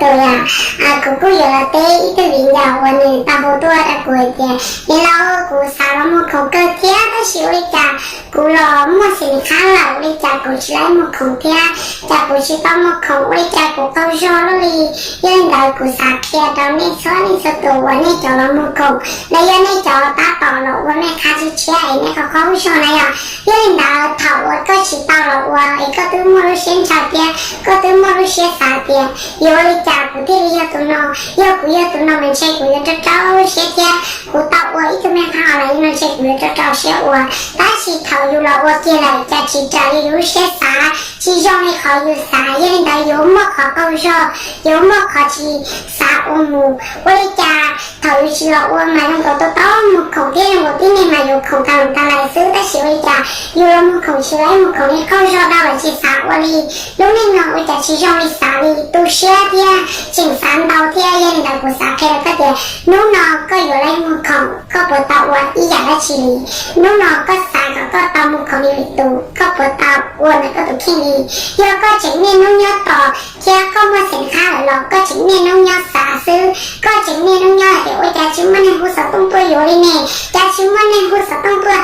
Yog, kuv kuj yuav los teb ib tug viv ncaus uas nws tau hu tuaj rau kuv hais tias, Niam laus, kuv xav los muag khoom kawg thiab tab sis ua li cas kuv los muaj xim qhab lawm ua li cas kuv tsis laib muag khoom thiab, cas kuv tsis tau muag khoom ua li cas kuv qaug zog luaj li. Yog li ntawd kuv xav qhia rau nej txhua leej txhua tus uas nej cov los muag khoom los yog nej cov tab tom los ua nej qhab tshiab tshiab es nej qaug qaug zog na yom. Yog li ntawd thaum uas koj tsis tau los ua es koj twb muaj lub siab ntshaw thiab koj twb muaj lub siab xav tias yuav ua li cas kuv thiaj li yog tus no, yog kuv yog tus no mas ntshe kuv yuav rau rau siab thiab kuv tau ua ib tug me qhab los no ntshe kuv yuav rau rau siab ua. Tab sis thaum yus los ua kiag lawm cas tsis raws li yus lub siab xav, tsis zoo li qhov yus xav, yog li ntawd yuav muaj qhov qaug zog, yuav muaj qhov tsis xav ua mus. Ua li cas thaum yus tsis los ua mas zoo nkaus tau tau muag khoom thiab zoo nkaus tib neeg mas yuav khoom tag lawm tag lais xwb tab sis ua li cas yus los muag khoom tsis laib muag khoom li qaug zog dhau lawm tsis xav ua li. Lub neej no ua cas tsis zoo li xav li, tu siab thiab tseem xav ntau thiab. Yog li ntawd kuv xav qhia rau koj tias hnub no koj yuav laib muag khoom koj puas tau ua ib yam dab tsi li? Hnub no koj xav kom koj tau muag khoom li lwm tus koj puas tau ua ntawm koj tus kheej li? Yog koj tseem niaj hnub nyob tos thiab koj muaj xim qhab lawm los koj tseem niaj hnub nyob xav xwb, koj tseem niaj hnub nyob hais tias ua cas tsis muaj neeg hu xov tooj tuaj yuav li ne, cas tsis muaj neeg hu xov tooj tuaj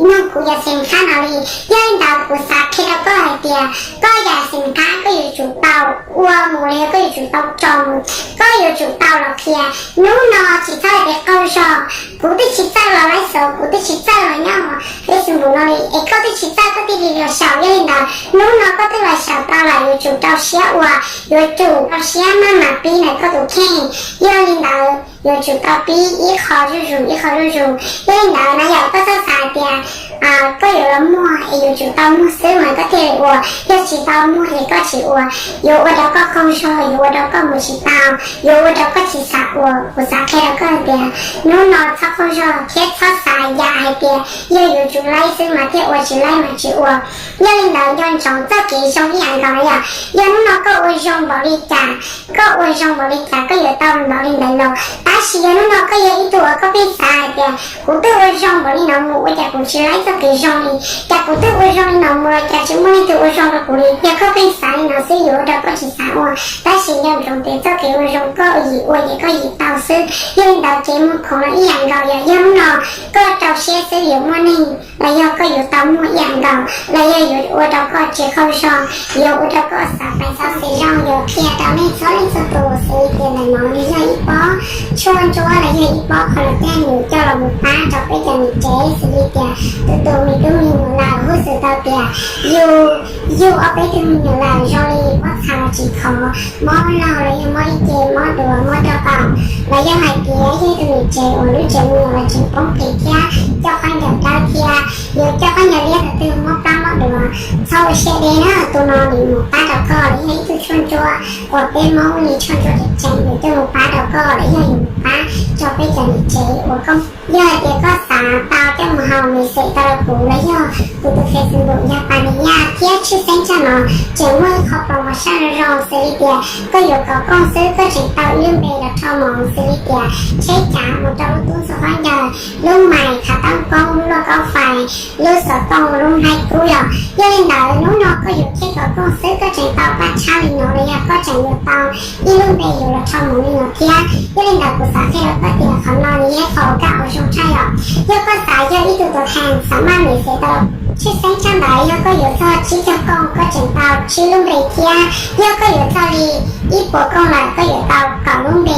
nug kuv yam xim qhab no li. Yog li ntawd kuv xav qhia rau koj hais tias koj yam xim qhab koj yuav tsum tau ua mus los yog koj yuav tsum tau tso mus, koj yuav tsum tau los qhia. Hnub no tsis txhob hais tias qaug zog, kuv twb tsis txawj los live xov, kuv twb tsis txawj los nyob Facebook no li es koj twb tsis txawj koj thiaj li los xyaum. Yog li ntawd hnub no koj twb los xyaum tau lawm yuav tsum rau siab ua, yuav tsum rau siab maj mam pib ntawm koj tus kheej. Yog li ntawd yuav tsum tau pib ib qho zuj zus ib qho zuj zus. Yog li ntawd na yom, koj txhob xav tias koj yuav los muag es yuav tsum tau muag xwb mas koj thiaj li ua, yog tsis tau muag ces koj tsis ua. Yuav ua rau koj qaug zog, yuav ua rau koj mus tsis tau, yuav ua rau koj tsis xav ua. Kuv xav qhia rau koj hais tias hnub no txhob qaug zog thiab txhob xav yam hais tias yog yuav tsum laib xwb mas thiaj ua, tsis laib mas tsis ua. Yog li ntawd nco ntsoov txoj kev zoo ib yam nkaus na yom. Yog hnub no koj ua zoo npaum li cas, koj ua zoo npaum li cas koj yuav tau npaum li ntawd los. Tab sis yog hnub no koj yog ib tug uas koj pheej xav hais tias kuv twb ua zoo npaum li no mus ua cas kuv tsis laib txoj kev zoo li, cas kuv twb ua zoo li no mus los cas tsis muaj leej twg ua zoo rau kuv li, yog koj pheej xav li no xwb yuav ua rau koj tsis xav ua. Tab sis nco ntsoov tias txoj kev ua zoo koj yim ua ces koj yim tau xwb. Yog li ntawd kev muag khoom no ib yam nkaus, yog, yog hnub no koj rau siab xwb yuav muaj neeg los yog koj yuav tau muag ib yam nkaus, los yog yuav ua rau koj tsis qaug zog, yuav ua rau koj xav pais xav xis zoo. Yuav qhia rau nej txhua leej txhua tus xws li tias ntawm no nws yog ib pob tshuaj ntsuab los yog ib pob qhov lus tej nws coj los mus pab rau peb cov niam tsev xws li tias tus tus me tub me nyuam lawm, huv xwm tau tias yus yug ob peb tug me nyuam lawm zoo li pob txha los tsis khov, mob laug los yog mob ib ce, mob duav, mob rau qaum, los yog hais tias yog ib tug niam tsev uas lub tsev me nyuam los tseem poob qis thiab coj qhov ncauj dawb thiab yuav coj qhov ncauj liab ntawm twg mob plab mob duav, txhob ua siab deb na, tus no nws mus pab rau koj. Los yog ib tug tshuaj ntsuab uas peb Hmoob li tshuaj ntsuab tseem tseem, nws coj mus pab rau koj, los yog yus mus pab rau peb cov niam tsev uas koj, yog hais tias koj xav tau coj mus haus, message tau rau kuv los yog kuv tus Facebook yog Pas Nis Yaj thiab tshwj xeeb tshaj no tseem muaj ib qho promotion zoo zoo xws li tias koj yuav kom kooj xwb koj tseem tau ib lub npe los rho mus xws li tias tsheb cav mus rau lub tub ntxhua khaub ncaws, lub mais, khav toob koob, lub lauj kaub fais, lub xov tooj, lub nplaib kub los. Yog li ntawd hnub no koj yuav kom kooj xwb koj tseem tau paj tshab li no los yog koj tseem yuav tau ib lub npe yuav los rho mus li no thiab. Yog li ntawd kuv xav qhia rau koj tias qhov no nws yog ib qho uas kaj uas zoo tshaj yom. Yog koj xav yog ib tug tuam theej xav maj message tau tshwj xeeb tshaj ntawd, yog koj yuav txog tsib caug kooj koj tseem tau tsib lub npe thiab, yog koj yuav txog li ib puas kooj lawm koj yuav tau kaum lub npe.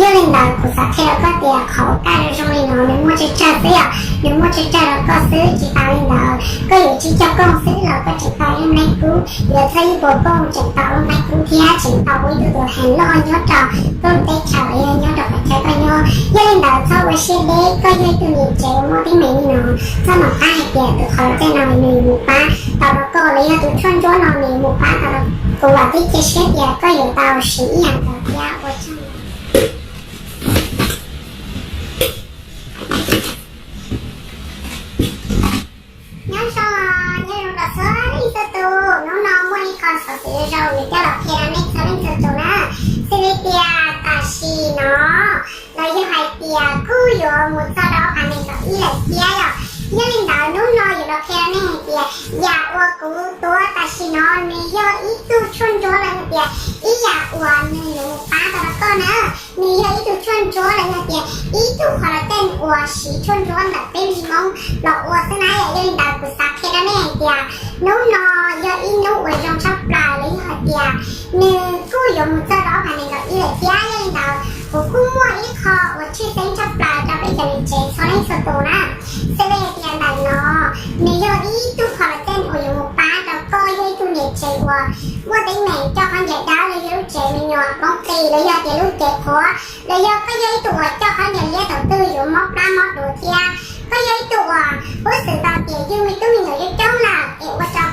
Yog li ntawd kuv xav qhia rau koj tias qhov uas kaj zoo zoo li no nws muaj tsawg tsawg xwb yom, nws muaj tsawg tsawg rau koj xwb. Tsis tas li ntawd koj yuav tsib caug kooj xwb los koj tseem tau lub nplaib kub, yuav txog ib puas kooj tseem tau lub nplaib kub thiab tseem tau ua ib tug tuam theej loj nyob rau koj lub teb chaws los yog nyob rau qhov chaw koj nyob. Yog li ntawd txhob ua siab deb, koj yog ib tug niam tsev uas muaj teeb meem li no, txhob hnov qab hais tias tus qhov lus tej no nws yuav mus pab tau rau koj los yog tus tshuaj ntsuab no nws yuav mus pab tau rau kuv. Vam thiab cia siab tias koj yuav tau siv ib yam nkaus thiab ua tsaug. Nyob zoo, nyob zoo rau txhua leej txhua tus. Hnub no muaj ib qho xov xwm zoo zoo yuav coj los qhia rau nej txhua leej txhua tus na. Xws li tias tam sim no los yog hais tias kuj yuav mus txog rau ob phav nees nkaum ib lawm thiab yom. Yog li ntawd hnub no yuav los qhia nej hais tias yam uas kuv tuav tam sim no nws yog ib tug tshuaj ntsuab los yog tias ib yam uas nws yuav mus pab tau rau koj na. Nws yog ib tug tshuaj ntsuab los yog tias ib tug qhov los tej uas siv tshuaj ntsuab ntawm peb li Hmoob los ua xwb na. Yog li ntawd kuv xav qhia rau nej hais tias hnub no yog ib hnub uas zoo tshaj plaws los yog hais tias nws kuj yuav mus txog rau ob phav nees nkaum ib lawm thiab. Yog li ntawd kuv kuj muaj ib qho uas tshwj xeeb tshaj plaws rau peb cov niam tsev txhua leej txhua tus na. Xws li hais tias ntawm no nws yog ib tug qhov los tej uas yuav mus pab rau koj yog ib tug niam tsev uas muaj teeb meem coj khaub ncaws dawb los yog lub tsev me nyuam poob qis los yog tias lub cev qhuav los yog koj yog ib tug uas coj khaub ncaws liab thaum twg yuav mob plab mob duav thiab. Koj yog ib tug uas hub xwm tau tias yug me tub me nyuam coob coob lawm es ua rau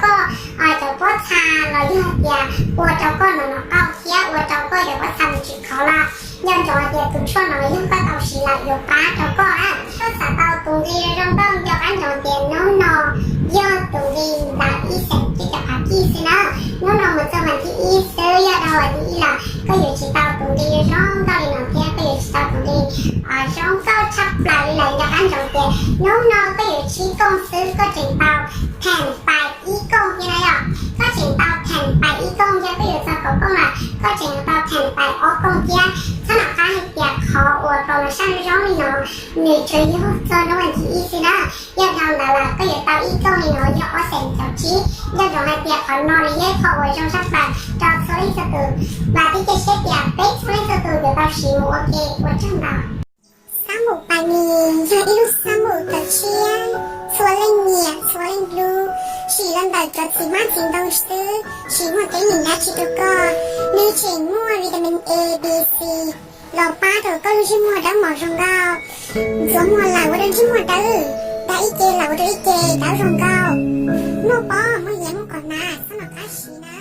koj cov pob txha los yog hais tias ua rau koj no no qaug thiab ua rau koj cov pob txha mus tsis khov lawm. Nco ntsoov hais tias tus tshuaj no yog koj tau siv lawm yuav pab rau koj na. Koj xav tau tus nqi zoo nkauj nco qab ntsoov tias hnub no yog tus nqi ntawm ib xeem cuaj caum phav kij xwb na. Hnub no mus txog vas thib ib xwb, yog dhau vas thib ib lawm koj yuav tsis tau tus nqi zoo nkauj li no thiab koj yuav tsis tau tus nqi zoo nkauj tshaj plaws li lawm. Nco qab ntsoov tias hnub no koj yuav tsib kooj xwb koj tseem tau theem pais ib kooj thiab na yom. Koj tseem tau theem pais ib kooj thiab, koj yuav txog kaum kooj lawm koj tseem tau theem pais ob kooj thiab. Txhob nco qab hais tias qhov uas promotion zoo li no nws tsuas yog txog hnub vas thib ib xwb na. Yog dhau ntawd lawm koj yuav tau ib kooj li no yog ob xeem caum tsib. Nco ntsoov hais tias qhov no nws yog ib qho uas zoo tshaj plaws rau txhua leej txhua tus. Vam thiab cia siab tias peb txhua leej txhua tus yuav tau siv mus ua ke. Ua tsaug ntau. Xab npum pais mis yog ib lub xab npum tawv tshiab, txhua leej nyiam txhua leej hlub, sim los ntawm cov txiv hmab txiv ntoo xwb, tsis muaj kev nim dab tsi rau koj. Nws tseem muaj vitamin A, B, C los pab rau koj lub ntsej muag dawb mos zoo nkauj. Ntxuav muag lawm ua rau ntsej muag dawb, dag ib ce lawm ua rau ib ce dawb zoo nkauj. Muaj pob muaj yias muaj qos hnav, xab npum qab siv na.